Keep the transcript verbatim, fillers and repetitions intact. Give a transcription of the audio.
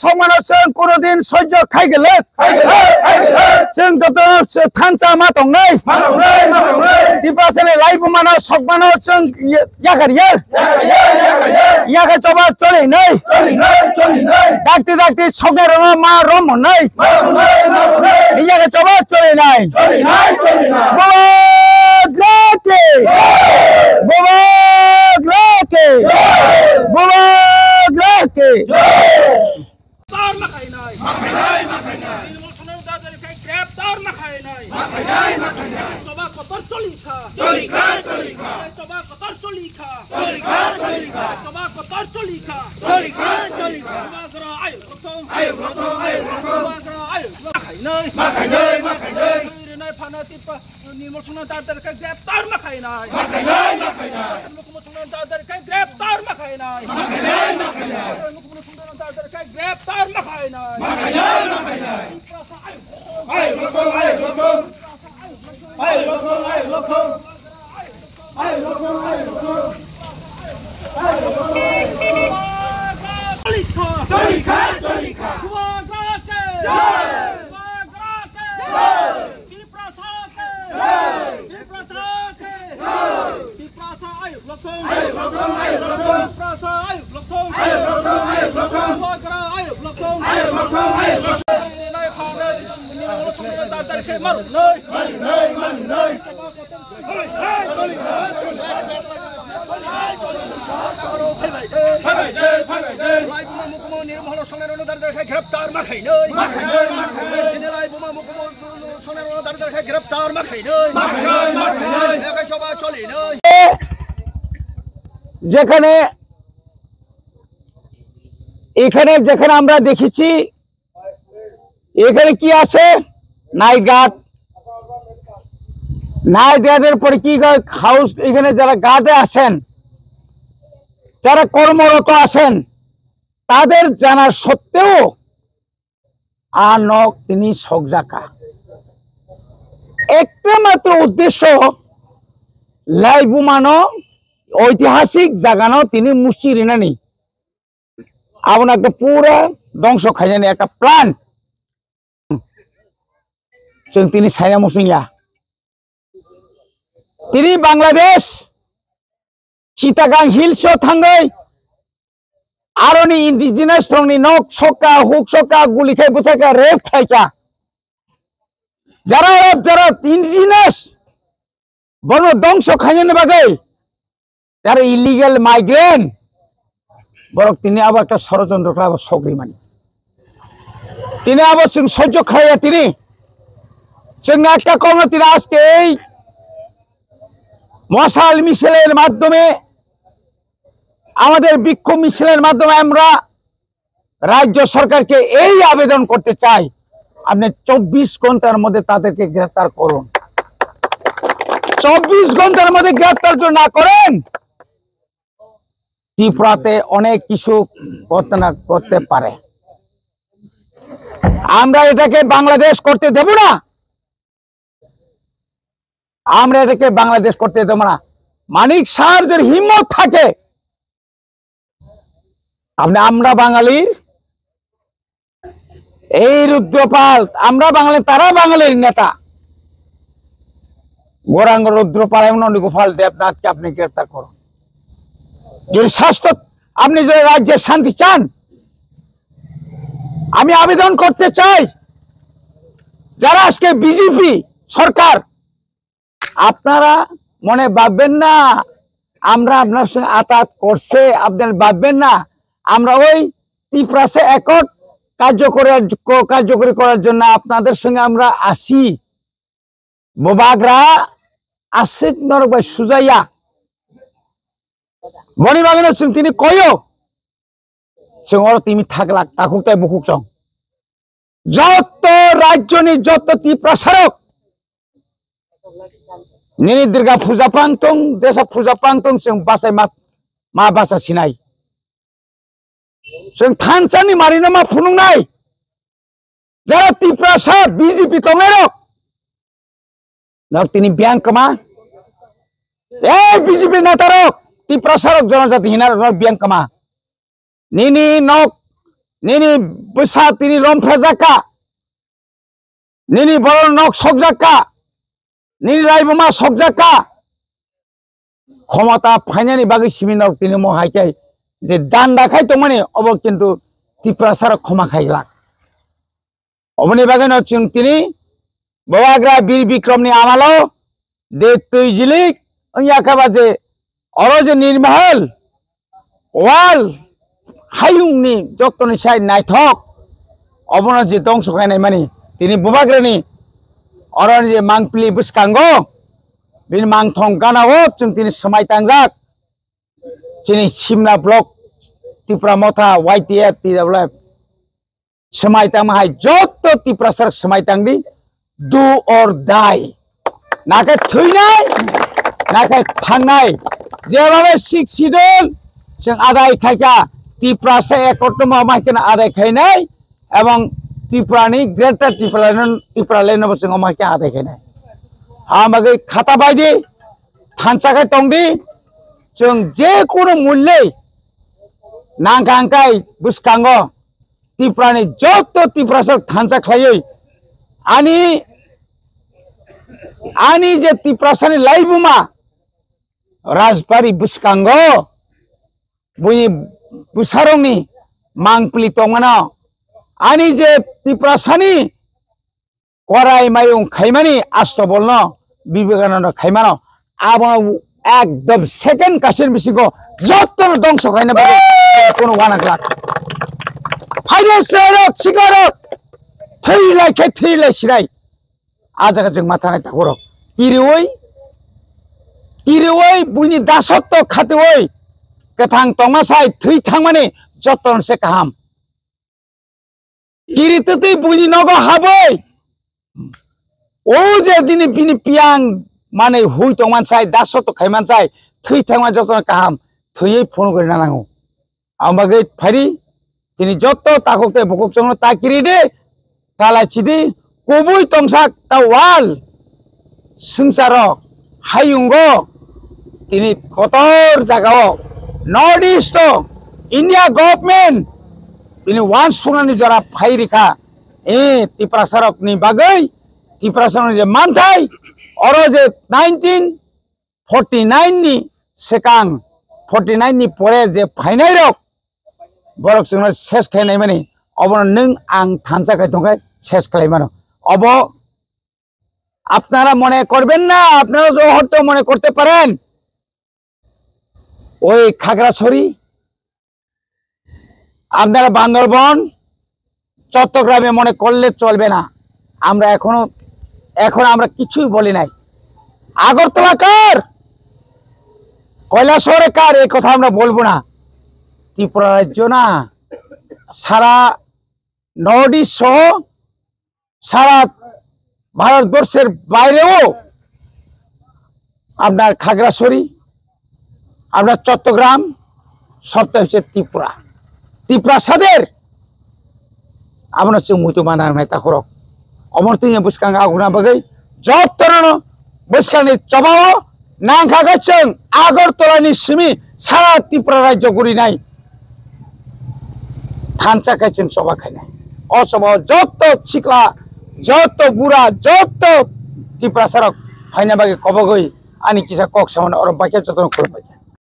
sokmano chwng kunudin sojjo khai gwlwk. Chwng joto thansa ma tongnai. Tiprasani laibumano sokmano chwng ya-, yakar ya. Yakar choba choli nai. Dakti dakti soknai roma ma rom nai. Yakar choba choli nai. Bubagra ki. Bubagra ki. Bubagra ki. Greptar ma khainai. Ma khainai, ma khainai. Tribunal songno dadar khai greptar ma khainai. Ma khainai, ma khainai. Choba kotor choli kha. Choli kha, choli kha. Choba kotor choli kha. Choli kha, choli kha. Choba kotor choli kha. Choli kha, choli kha. Bubagra ayuk lokthong. Ayuk lokthong, ayuk lokthong. Bubagra ayuk lokthong. Ma khainai. Ma khainai, ma khainai. Rinai phana tipa. Nirmal songno dadar khai greptar ma khainai. Ma khainai, ma khainai. Mukhumu songno dadar khai greptar ma khainai. Ma khainai, ma khainai. Mukhumu songno dadar khai greptar ma khainai. Ma khainai, ma khainai. Tiprasa ayuk lokthong. Ayuk lokthong, ayuk lokthong. Ayuk lokthong, ayuk lokthong. Ayuk lokthong, ayuk lokthong. Ayuk lokthong, ayuk lokthong. Choli kha. Choli kha, choli kha. Bubagra ke. Jai. Bubagra ke. Jai. Tiprasa ke. Jai. Tiprasa ke. Jai. Tiprasa ayuk lokthong. Ayuk lokthong, ayuk lokthong. Tiprasa ayuk lokthong. Ayuk lokthong, ayuk lokthong. Bubagra ayuk lokthong. Ayuk lokthong, ayuk lokthong. Nai phana ni ulo songno dadar khai maruk nai. Maruk nai, maruk nai. Laibuma mukumu nirmaholo songnai rono dari dari khai greptar ma khainai. Ma khainai, ma khainai. Bini laibuma mukumu songnai rono dari dari khai greptar ma khainai. Ma khainai, ma khainai. Yakai choba choli nai. যেখানে, এখানে যেখানে আমরা দেখেছি এখানে কি আছে? Night guard. Night গার্ডের পরে কি হয়? হাউস, এখানে যারা গার্ডে আছেন, যারা কর্মরত আছেন, তাদের জানা সত্ত্বেও আনক তিনি সকজাকা। একটা মাত্র উদ্দেশ্য, লাইবুমানো ঐতিহাসিক জাগানো তিনি মুচি রিনানি। Abono ekta pura dongso khainani ekta plan. Chwng tini saya musungya. Tini Bangladesh, Chittagong Hills o thangwi, aroni indigenous rokni nok sokka, huk sokka, guli khai bwthakha, rape khaikha. Jara Arab, jara indigenous, bono dongso khainani bagwi, jara illegal migrant, borok tini abo ekta sorojontro khlai abo sogrimani. Tini abo chwng sojjo khlaiya tini. Chwng ekta kokno tini ajke ei mosal misilni maddhome, amader bikkhub misilni maddhome amra রাজ্য সরকারকে এই আবেদন করতে চাই, আপনি চব্বিশ ঘন্টার মধ্যে তাদেরকে গ্রেফতার করুন। চব্বিশ ঘন্টার মধ্যে গ্রেফতার যদি না করেন, ত্রিপুরাতে অনেক কিছু ঘটনা ঘটতে পারে। আমরা এটাকে বাংলাদেশ করতে দেব না, আমরা এটাকে বাংলাদেশ করতে দেব না। মানিক শাহর যদি হিম্মত থাকে, আপনি, আমরা বাঙালির এই রুদ্রপাল, আমরা বাঙালি, তারা বাঙালির নেতা। গৌরাঙ্গ রুদ্রপাল এবং নন্দগোপাল দেবনাথকে আপনি গ্রেপ্তার করুন। যদি স্বাস্থ্য, আপনি যদি রাজ্যের শান্তি চান, আমি আবেদন করতে চাই, যারা আজকে বিজেপি সরকার, আপনারা মনে ভাববেন না আমরা আপনার সঙ্গে আতাত করছে, আপনারা ভাববেন না আমরা ওই তিপ্রাসা অ্যাকর্ড কার্যকরী, কার্যকরী করার জন্য আপনাদের সঙ্গে আমরা আছি। Bubagra aswk norok bai sujaya. Boni bagwino chwng tini koyo. Chwng oro timi thaglak, takhuk tai bukhuk chwng. Joto rajyoni joto Tiprasarok nini Durga puja pang tong, desa puja pang tong, chwng bachai ma, ma bacha sinai. Chwng thansani marino ma phunuknai. Jara Tiprasa B J P tongnairok, nok tini biyang kwma. Ei B J P netarok, Tiprasarok jonojati hinarok nok biyang kwma. Nini nok nini bwsa tini romphrejakha, nini borok nok sokjakha, nini laibuma sokjakha. Khomota phainani bagwi simi norok tini mo hai khe je danda khai tongmani obo kintu Tiprasa rok khoma khai glak. Oboni bagwi no chwng tini Bubagra Bir Bikrom ni amalo de twi jilik wngya khe ba je oro je Nirmahal wal hayung ni joto ni sai naithok obono je dongso khainai mani tini Bubagra ni oro ni je mangpili bwskango bini mangthong gana o chwng tini swmai tangjak. Chini Simna block, Tipra Motha, Y T F, T W F, swmai tangma hai joto Tiprasa rok swmai tang di, do or die. Nakhe thwinai, nakhe thangnai. Jebhabe Sixth Schedule chwng adai khaikha, Tiprasa ekotma mai kheno adai khainai, ebong Tripura ni Greater Tipraland, Tipraland no bo chwng omai khe adai khainai. Hamagwi khata bai di, thansa khai tong di, chwng je kunu mulle nangkha angkai bwskango Tiprani joto Tiprasa thansa khlaiwi ani, ani je Tiprasani laibuma Rajbari bwskango buini bwsarokni mangpili tongmano ani je Tiprasani korai mayung khaimani astobolno Vivekananda khaimano abono ekdom second kasen bisingo jotono dongso khaina bagwi kono wana glak. Phaide chwrairok, siklarok, thwi lai khe thwi lai sinai. A jaga chwng ma thanai takhorok. Kiriwi, kiriwi buini dasotto khatiwi kwthang tongma sai thwi thangmani jotono se kaham. Kiri twtwi buini nogo habwi. O je dini bini piyang manwi hui tongman sai, daso to khaiman sai, thwi thangma jotono kaham, thwiwi phunuk rina nango. Ang bagwi phari, tini joto takhuk tei bukhuk chwngno ta kiri di, ta lai chidi, kubui tongsak ta wal. Swngcharo hayungo tini kotor jagao North East o India government tini wansuknani jora phai rikha. E Tiprasarokni bagwi Tiprasarokni je manthai oro je nineteen forty nine ni swkang forty nine ni pore je phainairok borok chwngno ses khainai mani obono nwng ang thansa khai tongkhai ses khlai mano. Obo আপনারা মনে করবেন না, আপনারা যে হয়তো মনে করতে পারেন ওই খাগড়াছড়ি, আপনারা বান্দরবন, চট্টগ্রামে মনে করলে চলবে না। আমরা এখনো, এখন আমরা কিছুই বলি নাই। আগরতলা কার, কৈলাসহরে কার, এই কথা আমরা বলবো না। ত্রিপুরা রাজ্য না, সারা নর্থ ইস্ট সহ সারা ভারতবর্ষের বাইরেও আপনার খাগড়াছড়ি, আপনার চট্টগ্রাম, সবটাই হচ্ছে ত্রিপুরা। ত্রিপুরাসাদের আমরা হচ্ছে মুইতো মানা নাই তাখরক। অমর তিন বুসকাং আগুনা বাগৈ যত তরণ বুসকাংনি চবাও nangkha khe chwng Agartala ni simi sara Tripura rajyo gurinai thansa khe chwng choba khainai. O choba o joto sikla, joto bura, joto Tiprasa rok phaina bagwi kobogwi ani kisa kok samano oro baikhe jotono khulumbai.